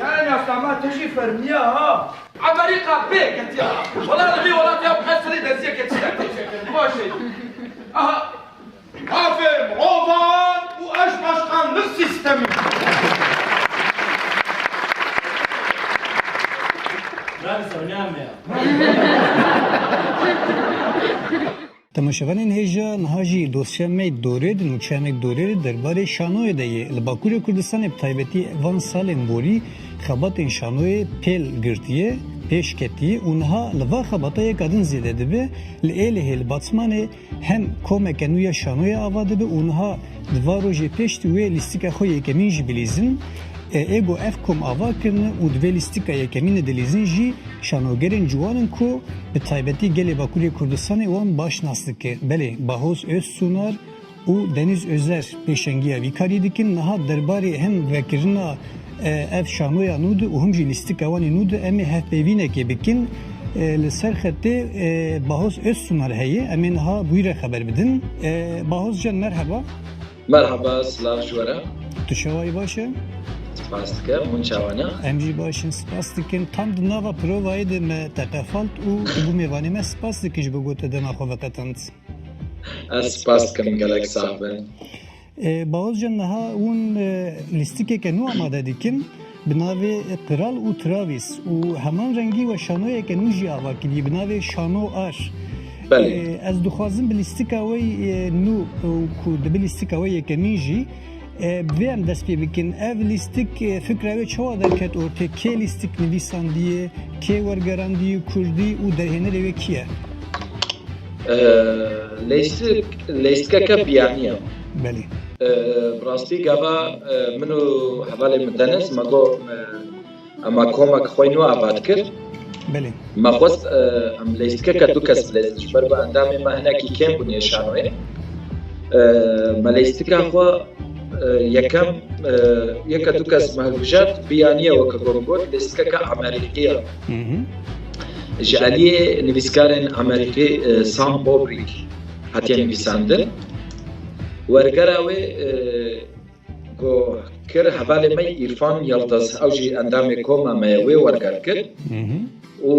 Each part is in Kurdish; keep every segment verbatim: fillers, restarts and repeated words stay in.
Ya Enyas, dema tu jî fermiya ha. Amerîka pê ketiya. Wela li vî welatê ew qet serê deziyeke çi dertê çêkirin. Baş e. Aha. Mafê mirovan û eş başkanlık sistemî. Bravo, Sonya me ya. Temaşevanên hêja, niha jî dosya me dorê di nûçeyanek dorê di derbarê şanoyê de ye. Li Bakurê Kurdistanê bi taybetî van salên borî xebatên şanoyê pêl girtiye, pêş ketiye û niha li va xebata yeka din zêde dibe. Li Êlihê, li Batmanê hem komeke nû ya şanoyê ava dibe û niha di va rojê pêş di wê lîstika xwe yekemîn jî bilîzin. E, ê ku ev kom ava kirine û di vê lîstika yekemîn de dilîzin jî şanogerên ciwan in ku bi taybetî gelê Bakurê Kurdistanê wan baş nas dike. Belê, Bahoz Özsunar û Deniz Özer pêşengiya vî karî dikin. Niha derbarê hem vekirina, e, ev şanoya nû de û him jî lîstika wan ê nû de em ê hevpeyvînekê bikin. E, li ser xetê, e, Bahoz Özsunar heye. Em ê niha bi wî re xeber bidin. E, Bahoz can, merheba. Merheba, silav ji we re. Tu çawa yî, baş e? Spas dikim, hûn çawa ne? Em jî baş in, spas dikin. Tam di nava provayê de me te qefalt û tu bû mêvanê me. Spas dikin ji bo ku te dema xwe veqetand. Ez spas dikim, gelek sax bin. E, Bahoz can, niha hûn, e, lîstikeke nû amade dikin bi navê Kral û Travis û heman rengî we şanoyeke nû jî ava kiriye bi navê Şano Ar. Belê. E, ez dixwazim bi lîstika we, e, nû, e, ku dibe lîstika we yekemîn jî, e, bi vê em dest pê bikin. Ev lîstik, e, fikra wê çawa derket ortê? Kê lîstik nivîsandiye? Kê wergerandiye? Kurdî û derhênerê wê kî ye? E, leyst-, leystkeke biyanî ye. Belê. E, bi rastî gava, e, min û hevalê min Deniz, me got, e, ema komek xwe nû ava dikir. Belê. Me xwest, e, em leystkeke du kes bilêzin, ji ber ku endamê me hinekî kêm bûn yê şanoyê. E, me leystika xwe, e, yekem, e, yeke du kes me hilbijart, biyanî ye, weke ku min got, leystkeke Amerîkî ye. Hı hı. Ji aliyê nivîskarên Amerîkî, e, Sam Bobrik hatiye nivîsandin. Wergera wê, e, ku kir hevalê me Îrfan Yildiz, ew jî endamê koma me ye, wê werger kir. Hı hı. Û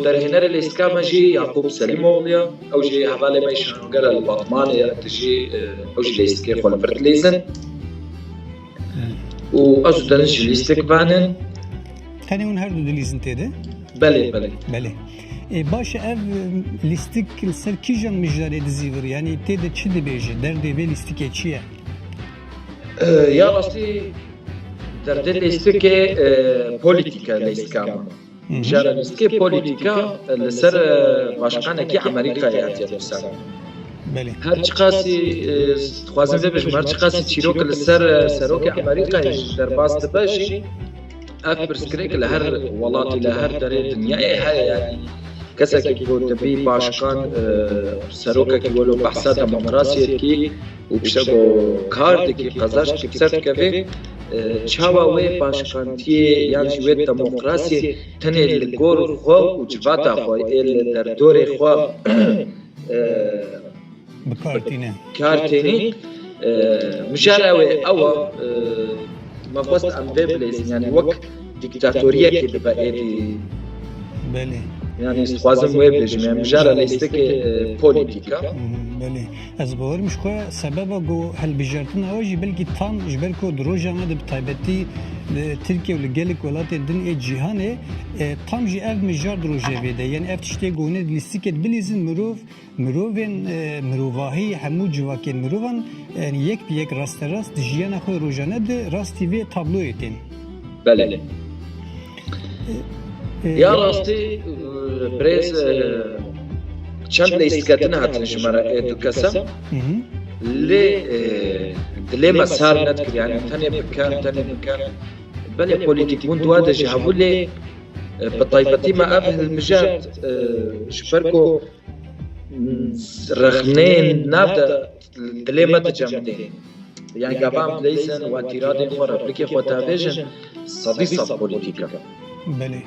derhênerê lêstika me jî Yaqûb Selîmoğlu ye, ew jî hevalê me şanoger e li Batmanê ye, dijî, e, ew jî lêstikê xwe li vir dilîzin. Hı. Û ez û Deniz jî lîstik vanin. Tenê hûn her du dilîzin tê de? Belê, belê. Belê. E, baş e, ev, e, lîstik li ser kîjan mijarê dizîvir? Yanî tê de çi dibêje? Derdê vê lîstikê çi ye? E, ya rastî derdê lîstikê, e, polîtîk e lîstika me. Hı hı. Mijara lîstikê polîtîk e, e, li ser, e, başkanekî Amerîkayê hatiye nivîsandin. Belê. Her çiqasî, e, dixwazim vê bijim, her çiqasî çîrok li ser, e, serokê Amerîkayê jî derbas dibe jî, ev pirsgirêk li her welatî, li her derê dinyayê heye, yanî kesekî ku dibî başkan, e, serokekî welo behsa demokrasiyê dikî û piştre ku kar dikî, qezenç dikî, bi ser dikevê, e, çawa wê başkantiyê yan jî wê demokrasiyê tenê li gor xwe û civata xwe ê li derdorê xwe, e, bi kar tîne. Kar tênî, e, mijara wê ew e, e, me xwest em vê bilêzin, yanî wek dîktatoriyekê dibe êdî. Belê. Yanî ez dixwazim wê bêjim, yanî mijara lîstikê, e, polîtîk e. Hı hı, belê. Ez bawerim ji xwe sebeba ku hilbijartina we jî belkî tam ji ber ku di rojane de bi taybetî li Tirkiye û li gelek welatên din ê cîhanê, e, tam jî ev mijar di rojevê de, yanî ev tiştê ku hûn ê di lîstikê de bilîzin, mirov Mirovên, e, mirovahî, hemû civakên mirovan, e, yek bi yek rasterast di jiyana xwe rojane de rastî vê tabloyê tên. Belê. E, e, Ya rastî, e, birêz, e, çend lêstiketine hatin ji me re ê du kesa. Hı hı. Lê, e, dilê me sar nedikir, yanî tenê bikin, tenê bikin. Belê polîtîkbûn di we de jî hebû, lê, e, bi taybetî me ev hilmijart, e, ji ber ku rexneyên nav de dilê me dicemidê. Yanî gava em dileyzin we tîradên xwe, replikê xwe davêjin, sedî sed polîtîk e. Belê.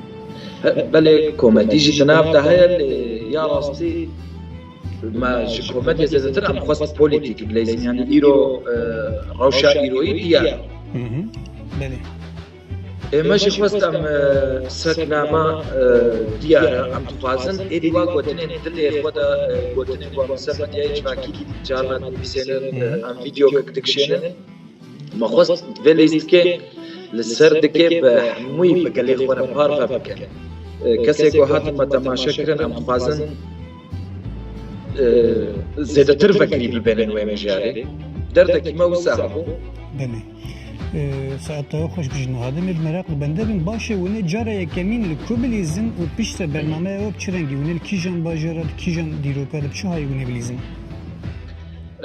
He, belê komedî jî di nav de heye, lê ya rastî me ji komediyê zêdetir em xwest polîtîk bileyzin. Yanî îro, e, rewşa îroyî diyar e. Hı hı. Belê. Ê, me jî xwest em, e, setnama, e, diyar e, em dixwazin êdî wa gotinên dilê xwe de, e, gotinên ku em ser medyayê civakî carna dinivîsênin, e, em vîdeokek dikişênin. Me xwest vê lîstikê li ser dikê bi hemûyî bi gelê xwe re parve bikin. E, kesê ku hatin me temaşe kirin, em dixwazin, e, zêdetir vekirî bibênin wê mijarê. Derdekî me wisa hebû. Belê. E, saeta we xweş bijî. Niha demê bi meraq li bende bin. Baş e, hûn ê cara yekemîn li ku bilîzin û piştre bernameya we bi çi rengî? Hûn ê li kîjan bajara, di kîjan dîroka de, bi çi hayê hûn ê bilîzin?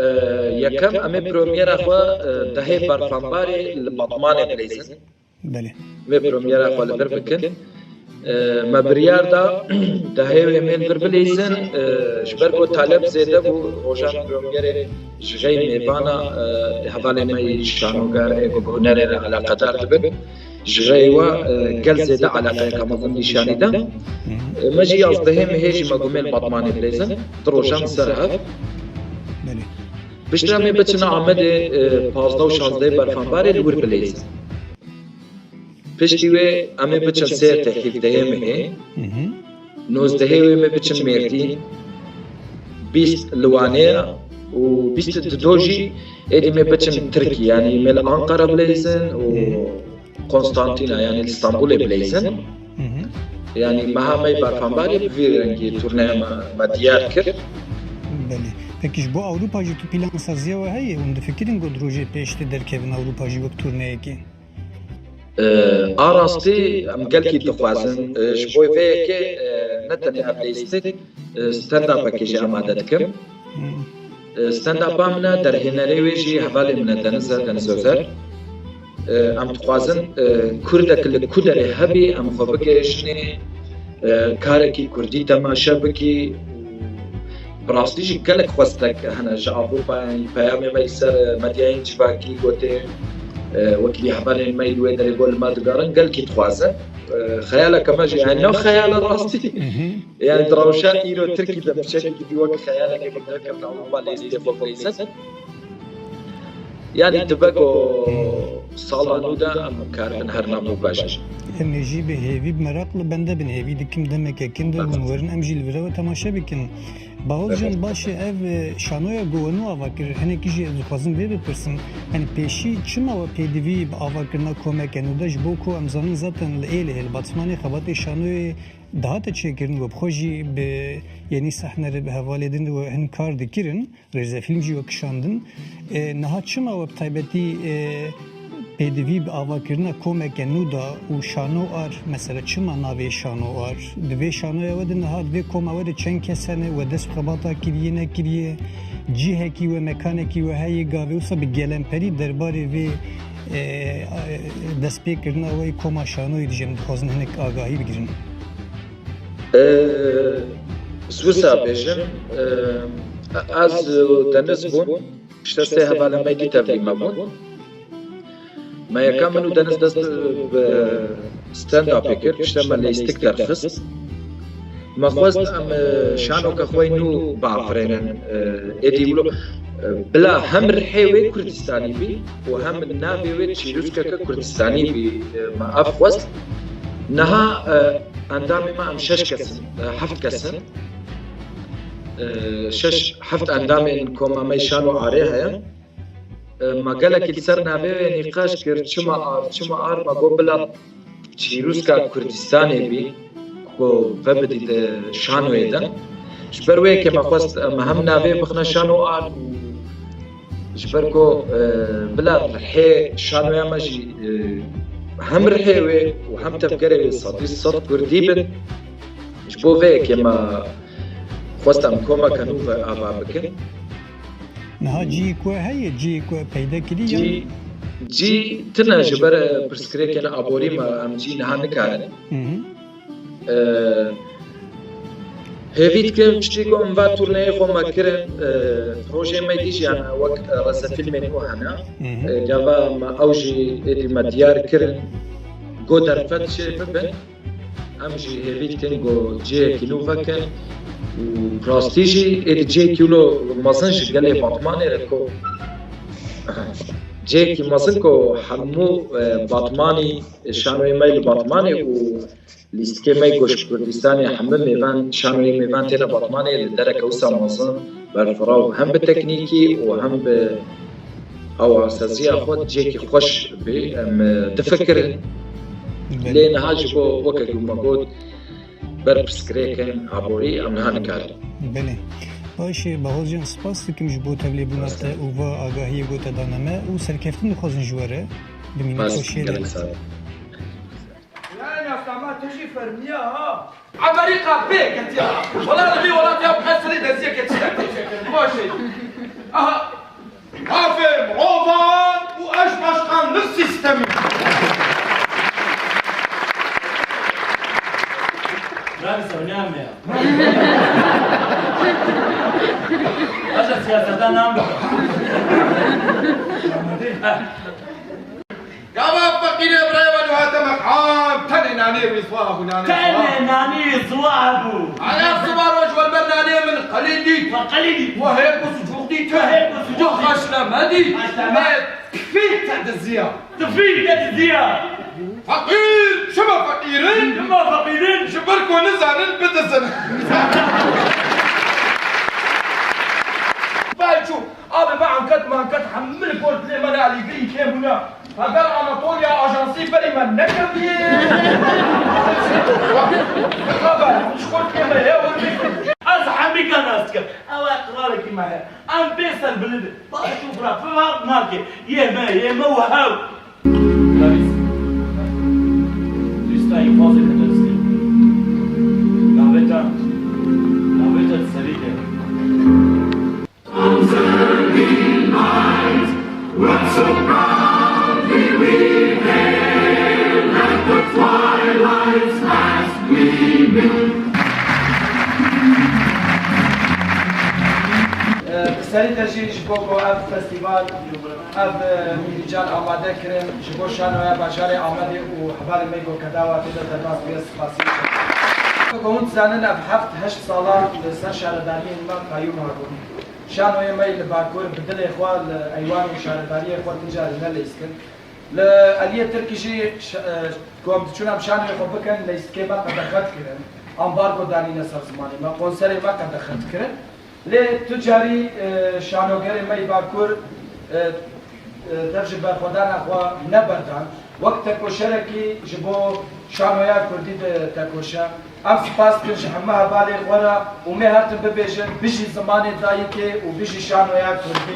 E, yekem em ê premyera xwe, e, dehê berfanbarê li Batmanê bilîzin. Belê. Vê premyera xwe li vir bikin. E, me biryar da dehê wê mê li vir bilîzin, e, ji ber ku taleb zêde bû, rojan premyerê ji rey mêvana, e, hevalê me yî şanogar ê ku bi hunerê re eleqedar dibin. Ji rey we, e, gel zêde eleqeyeke mezin nîşanî da. E, me jî yazdehê mehê jî me got mê li Batmanê bilîzin. Du rojan ser hev. Belê. Piştre em ê biçin Amedê, e, pazdeh û şazdehê berfanbarê li wir bilîzin. Piştî wê em ê biçin Sêrtê hevdehê mehê. Nozdehê wê em ê biçin Mêrdîn. Bîst li Wanê ye û bîst û du jî êdî em ê biçin Tirkî. Yanî em ê li Ankara bilîzin û Konstantîna, yanî li Stenbolê bilîzin. Yanî meha me yê berfanbarê bi vî rengî turneya me, me diyar kir. Belê. Pekî ji bo Ewropa jî tu plansaziya we heye? Hûn difikirin ku di rojê pêş tê derkevin Ewropa jî wek turneyekê? E, a rastî em gelkî dixwazin. E, ji bo vê yekê, e, ne tenê ev lîstik, e, stand-upekê jî amade dikim. E, stand-upa min e, derhênerê wê jî hevalê min e, Deniz e, Deniz Özer. E, em dixwazin, e, kurdek li ku derê hebî, em xwe bigihîjinê, e, karekî kurdî temaşe bikî. Bi rastî jî gelek xwestek hene ji Ewropa, yanî peyamê me li ser, e, medyayên civakî gotê, e, wekî hevalên me yî li wê derê got li me digerin, gelkî dixwazin. E, xeyaleke me jî, yanî ne xeyal e rastî. Yanî di rewşa îro Tirkî de piçekî dibî wek xeyalekê ku derkevin Ewropa lê lîstê xwe bilîzin. Yanî dibe ku sala nû de em karibin her nav û bajin. Em ê jî bi hêvî, bi meraq li bende bin. Hêvî dikim demeke kin de hûn werin, em jî li vir we temaşe bikin. Bahozcan, baş e, ev, e, şanoya ku we nû ava kir, hinekî jî ez dixwazim vê bipirsim. Yanî pêşî çima we pêdivî bi avakirina komeke nû de, ji bo ku em zanin zaten li Êlihê, li Batmanê xebatê şanoyê dihate çêkirin, we bi xwe jî bi yenî sehne re, bi hevalê din re we hin kar dikirin. Rêzefîlm jî we kişandin. E, niha çima we bi taybetî, e, pêdivî bi avakirina komeke nû da û Şano Ar, mesela çima navê Şano Ar? Di vê şanoya we de niha, di vê koma we de çend kes hene? We dest bi xebata kiriye, nekiriye? Cihekî we, mekanekî we heye? Gavê wisa bi gelemperî derbarê vê, e, e, destpêkirina we yê koma şanoyê dijî em dixwazin hinek agahî bigirin. Ee, Swisa bêjim, ee, ez û Deniz bûn, pişte sê hevalên me dî tevlî me bûn. Me yeka min û Deniz dest bi stand-upê kir, pişte me lêstik derxist. Me xwest em, ee, şanoke xwe yî nû biafirênin, ee, êdî wilo, ee, bila hem rihê wê Kurdistanî bî û hem navê wê çîrûskeke Kurdistanî bî, ee, me ev xwest. Niha, ee, Endamê me em şeş kes in, e, heft kes in. E, şeş, heft endamên koma me Şano Arê heye. E, me gelekî li ser navê wê nîqaş kir, çima Ar, çima Ar, me got bila çîrûska Kurdistanê bî, ku vebidî di şanoyê de. Ji ber wê yekê me xwest, e, me hem navê bixine Şano Ar û Ji ber ku, e, bila rihê şanoya me jî, e, hem rihê wê û hem tevgerê wê sedî sed kurdî bin. Ji bo vê yekê me xwest em komeke nû ve ava bikin. Niha cihê ku heye, cihê ku peyde kirî ya? Cî, cî tune ji ber, e, pirsgirêkên aborî me em cî niha nikarin. Hı hı. Ee, Hêvî dikim, piştî ku em va turneyê xwe me kirin, ee, rojê me dî jî, yani, wek, ee, rêzefîlmên û hene. Hı hı. Ee, gava me ew jî êdî me diyar kirin. Go derfet çê bibin. Em jî hêvî dikin ku cihekî nû vekin. Û rastî jî êdî cihekî wilo mezin ji gelê Batmanê re ku Cihekî mezin ku hemû, e, Batmanî, şanoyê me li Batmanê û lîstikê me goş Kurdistanê hemû mêvan, şanoyê mêvan têne Batmanê, li dereke wisa mezin, berfirav hem bi teknîkî û hem bi hawasaziya xwe cihekî xweş bê, em, e, difikirin. Belê. Lê niha ji bo weke ku me got, ber pirsgirêkên aborî em niha nikarin. Belê. Baş e, Bahozcan, spas dikim ji bo tevlêbûna te û va agahiyê ku te dane me û serkeftin dixwazin ji we re. Dimîne xweşiyê de. Spas, gelek sağ ol. Yani, Aslan, ma tu jî fermiya ha. Amerîka pê ketiya. Wela li vî welatê ew qesrî deziyeke çi dertê çêkirin. Baş e. Aha. Mafê mirovan û eş başkanlık sistemî. Bravo, Sonya me ya. Başa siyasete nam. Gava feqîrê birayê we hate meqam, tenê nanê wî ziwa bû, nanê ziwa. Tenê nanê wî ziwa bû. Aya siba roj we ber nanê min qelî dît. We qelî dît. We hêk û sucûk dît. We hêk û sucûk dît. We xeşlemedî. Xeşleme. Me tifî te diziya. Tifî te diziya. Feqîr, çima feqîrin? Çima feqîrin? Ji ber ku nizanin bidizin. Belçû, abi be anket manket hemû li gor dilê me de alîgirî kêm bûne. Heger Anatoliya ajansî berî me nekirdiye. Xeber, ji xwe kêm e, ya we bî. Ez hemîka nas dikim. Ew ê qirarekî me heye. Em bê serbilind in. Baş û xirab, ferq nake. Yê me, yê me û hew. Navîs. Lîsta înfazê te derskir. Navê te, navê te di serî de. Bi serî de jî ji bo ku ev festîval, ev, e, mîrîcan amade kirin, ji bo şanoya bajarê Amedê û hevalê me ku Kedawa tê de derbas bûye, spasî dikim. Ku hûn dizanin, ev heft heşt sala li ser şaredariyên me qeyûm hebûn. Şanoyê me yî li Bakur bi dilê xwe, li eywan û şaredariyê xwe tu carî neleyîz kir. Li aliyê Tirkî jî ş-, e, ku em diçûn em şanoyê xwe bikin, leyîstikê me qedexe dikirin. Ambargo danîne ser zimanê me, konserê me qedexe dikirin. Lê tu carî, e, şanogerê me yî Bakur, e, e, dev ji berxwedana xwe neberdan. Wek tekoşerekî ji bo şanoya kurdî ditekoşe. Em spas dikin ji hemû hevalên xwe re û me her tim bibêjin, bijî zimanê dayikê û bijî şanoya kurdî.